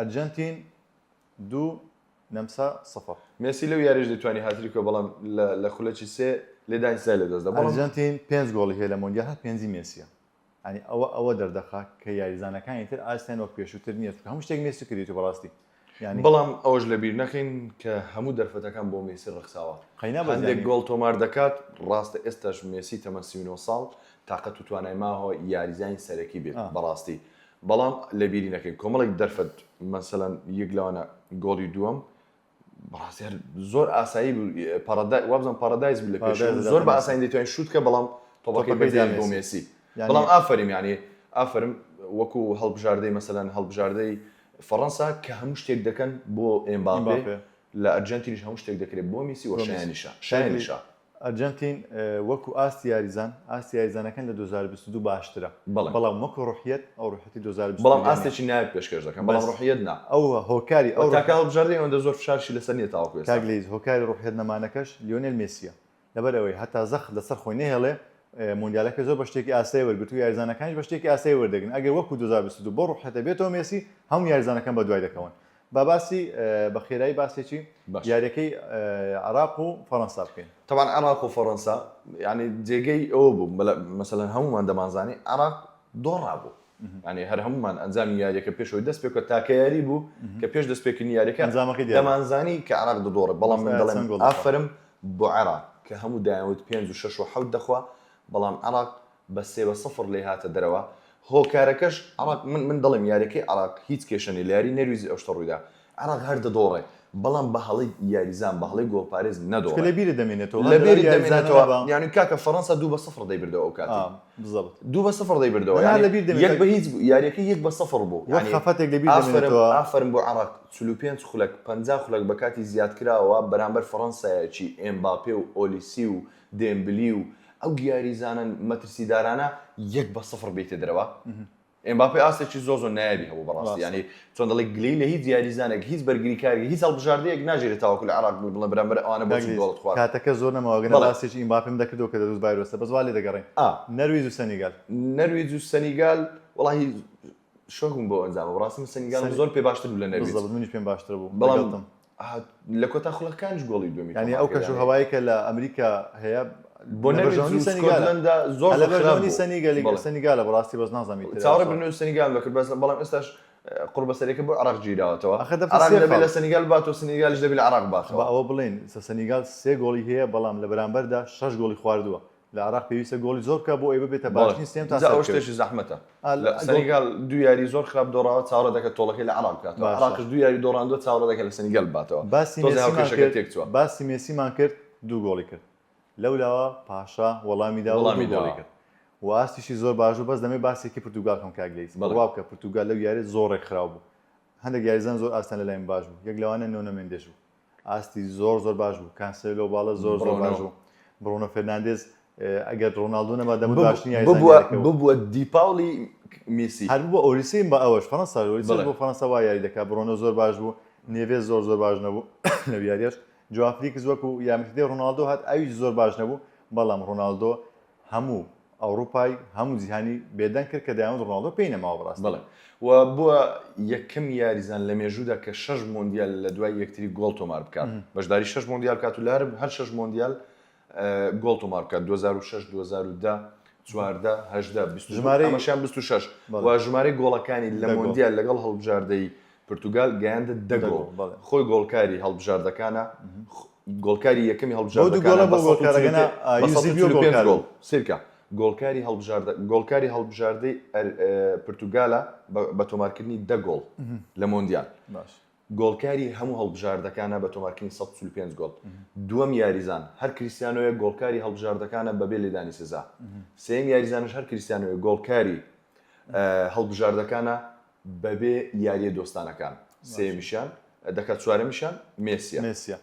ئەرجەنتین دوو نەمسا سفر. مێسی لەو یاریش دەیتوانی هاتریک بکا بەڵام لە خولەکی سێ لێدانی سزای لەدەستدا بەڵام. ئەرجەنتین پێنج گۆڵی هەیە لە مۆندیال هەر پێنجی مێسیە یانی ئەوە ئەوە دەردەخا کە یاریزانەکانی تر ئاستیان وەک پێشووتر نییە چونکە هەموو شتێک مێسی کردیەتی بەڕاستی یانی. بەڵام ئەوەش لەبیر نەکەین کە هەموو دەرفەتەکان بۆ مێسی ڕەخساوە قەینا بەس هەندێک یانی. گۆڵ تۆمار دەکات ڕاستە ئێستاش مێسی تەمەن 39 ساڵ تاقەت و توانای ماوە یاریزانی سەرەکی بێت بەڕاستی بەڵام لەبیری نەکەین کۆمەڵێک دەرفەت مەسەلەن یەک لەوانە گۆڵی دووەم بەڕاستی هەر زۆر ئاسایی بوو پاڕادای وابزانم پاڕادایس بوو لە پێش زۆر بە ئاسانی دەیتوانی شووت کە بەڵام تۆپەکەی بەجێ بۆ مێسی بەڵام ئافەرم یعنی ئافەرم وەکو هەڵبژاردەی مەسەلەن هەڵبژاردەی فەڕەنسا کە هەموو شتێک دەکەن بۆ ئێمباپێ لە ئەرجەنتینیش هەموو شتێک دەکرێت بۆ میسی و شایانیشە شایانیشە. ئەرجەنتین وەکو ئاستی یاریزان، ئاستی یاریزانەکان لە 2022 باشترە، بەڵێ. بەڵام وەکو ڕوحیەت، ئەو ڕوحیەتی 2022 بەڵام نیە. ئاستێکی نایاب پێشکەش دەکەن، بەڵام بەس ڕوحیەت نا. ئەو هۆکاری ئەو وە تاکە ڕوحیەت. هەڵبژاردەی ئەوەندە زۆر فشارشی لەسەر نیە تاوەکو ئێستا. کاک لەیس هۆکاری ڕوحیەت نەمانەکەش لیۆنێل مێسیە، لەبەر ئەوەی هەتا زەخت لەسەر خۆی نەهێڵێ، مۆندیالەکەی زۆر بە شتێکی ئاسایی وەرگرت و یاریزانەکانیش بە شتێکی ئاسایی وەردەگرن، ئەگەر وەکو 2022 بەو ڕوحیەتە بێتەوە مێسی، هەموو یاریزانەکان بەدوای دەکەون. با باسی بە خێرایی باسێکی باش. یاریەکەی عێراق و فەرەنسا بکەین. تەبعەن عێراق و فەرەنسا یانی جێگەی ئەوە بوو مەسەلەن هەموومان دەمانزانی عێراق دۆڕابوو یانی هەر هەموومان ئەنجامی یاریەکە پێش ئەوەی دەست پێ بکات تاکە یاری بوو کە پێش دەستپێکردنی یاریەکە ئەنجامەکەی دیار بوو. دەمانزانی کە عێراق دەدۆڕێ بەڵام من ئێستا دەڵێم چەند گۆڵ دەخوا؟ ئافەرم بۆ عێراق کە هەموو دەیانوت پێنج و شەش و حەوت دەخوا بەڵام عێراق بە سێ بە سفر لێی هاتە دەرەوە هۆکارەکەش عێراق من من دەڵێم یاریەکەی عێراق هیچ کێشە نیە لە یاری نەرویج ئەو شتە ڕوویدا عێراق هەر دەدۆڕێ بەڵام بە هەڵەی یاریزان بە هەڵەی گۆڵپارێز چونکە نەدۆڕێ لە بیرت دەمێنێتەوە لە هەندێک بیرت یاریزانە دەمێنێتەوە نەبا یانی کاکە فەرەنسا دوو بە سفر دەیبردەوە ئەو کاتی ئا بالضبط دوو بە سفر دەیبردەوە نەنا یانی لە بیر یەک دەمێنێتەوە بە هیچ بوو یاریەکە یەک بە سفر بوو وەک یانی خەفەتێک لە بیر ئافەرم دەمێنێتەوە. ئافەرم بۆ عێراق 45 خولەک 50 خولەک بە کاتی زیادکراوە بەرامبەر فەرەنسایەکی ئێمباپێ و ئۆلیسی و دێمبلی و ئەو یاریزانە مەترسیدارانە یەک بە سفر بێیتە دەرەوە ئێمباپێ ئاستێکی زۆر زۆر نایابی هەبوو بەڕاستی ڕاستە. یانی چۆن دەڵێ گلەیی لە هیچ یاریزانێک هیچ بەرگریکارێک هیچ هەڵبژاردەیەک ناگیرێت تاوەکو لە عێراق بڵێ بەرامبەر ئەوانە کاک بۆچی لیز گۆڵت خوارد کاتەکە زۆر نەماوە گەنا بەڵێ باسێکی ئیمباپێم دەکردەوە کە دەدوست ڤایرۆسە بەس وا لێ دەگەڕێین ئا نەرویج و سەنیگال. نەرویج و سەنیگال وەڵاهی شۆک بووم بەو ئەنجامە بەڕاستی من سەنیگالم سەنی زۆر پێ باشتر بوو لە نەرویج بالضبط منیش پێم باشتر بوو بەڵام لەگەڵتم. لە کۆتا خولەکانیش گۆڵی دووەمی یانی تۆمار ئەو کرد کەش و یانی هەوایەی کە لە ئەمریکا هەیە بۆ لە نەرویج بەرژەوەندی و سەنیگالە سکۆتلەندا زۆر هە لە زۆر خراپ بەرژەوەندی بوو سەنیگەلی بەڵێ سەنیگالە بەڕاستی بەس نازانم ئیتر چاوەڕێ چۆن بردنەوەی سەنیگالم دەکرد بەس بەڵام ئێستاش قوڕبەسەریەکە بۆ عێراق گیراوەتەوە ئەخە دەبتە عێراق سێ دەبێ خاڵ لە سەنیگال باتەوە سەنیگالیش دەبێ لە عێراق با باتەوە ئەوە بڵێین سە سەنیگال سێ گۆڵی هەیە بەڵام لە بەرامبەردا شەش گۆڵی خواردووە لە عێراق پێویستە گۆڵی زۆر بکات بۆ ئەوەی ببێتە بەڵێ باشترین سێیەم تا جا ئەوە سەربکەوێت. شتێکی زەحمەتە ئا لە گۆڵ سەنیگال دوو یاری زۆر خراپ دۆڕاوە چاوەڕێ دەکات تۆڵەکەی لە عێراق بکاتەوە باشە عێراقش دوو یاری دۆڕاندووە چاوەڕێ دەکات لە سەنیگال بباتەوە باسی تۆزێ مێسیمان هاوکێشەکە کرد تێکچووە. باسی مێسیمان کرد دوو گۆڵی کرد لەولاوە پاشا وەڵامی داوە و وەڵامی دوو گۆڵی داوە. کرد و ئاستیشی زۆر باش بوو بەس دەمەوێت باسێکی پرتوگال بکەم کاک لەیس بەڵێ. بڕوا بکە پرتوگال لەو یاریە زۆر ڕێکخراو بوو هەندێک یاریزان زۆر ئاستیان لەلای من باش بوو یەک لەوانە نۆنۆ مێندێش بوو ئاستی زۆر زۆر باش بوو کانسێلۆ باڵە زۆر زۆر باش بڕۆنۆ بوو بڕۆنۆ فێرناندێز ئەگەر ڕۆناڵدۆ نەبا دەموت باشترین یاریزانی ببووە یاریەکە بوو. ببووە دیپاولی میسی. هەر ببووە ئۆلیسێ بە ئەوەش فەرەنسا ئۆلیسێش بەڵێ. بۆ فەرەنسا وا یاری دەکات بڕۆنۆ زۆر باش بوو نێڤێز زۆر زۆر باش نەبوو لەو یاریەش جواو فلیکس وەکو یارمەتیدەری ڕۆناڵدۆ هات ئەویش زۆر باش نەبوو بەڵام ڕۆناڵدۆ هەموو ئەوڕوپای هەموو جیهانی بێدەنگ کرد کە دەیانوت ڕۆناڵدۆ پێی نەماوە بەڕاستی. بەڵێ و بووە یەکەم یاریزان لە مێژوودا کە شەش مۆندیال لە دوای یەکتری گۆڵ تۆمار بکات بەشداری شەش مۆندیال بکات و لە هەر هەر شەش مۆندیال گۆڵ تۆمار بکات 2006 2010 14 18 22 ژمارەی ئەمەشیان 26 بەڵێ. و ژمارەی گۆڵەکانی لە دە گۆڵ. مۆندیال لەگەڵ هەڵبژاردەی پرتوگال گەیاندە دە دە گۆڵ گۆڵ، بەڵێ. خۆی گۆڵکاری هەڵبژاردەکانە گۆڵکاری یەکەمی بەو دوو گۆڵە هەڵبژاردەکانە بۆ بە گۆڵکارەکە نا، بە یوزیبیۆ 145 گۆڵکار گۆڵ بوو. سەیرکە گۆڵکاری هەڵبژاردە گۆڵکاری هەڵبژاردەی پرتوگالە بە تۆمارکردنی دە گۆڵ لە مۆندیال باش. گۆڵکاری هەموو هەڵبژاردەکانە بە تۆمارکردنی 145 گۆڵ دووەم یاریزان هەر کریستیانۆیە گۆڵکاری هەڵبژاردەکانە بەبێ لێدانی سزا سێیەم یاریزانش هەر کریستیانۆیە گۆڵکاری هەڵبژاردەکانە بەبێ یاریە دۆستانەکان سێیەمیشیان دەکات چوارەمیشیان مێسیە. مێسیە.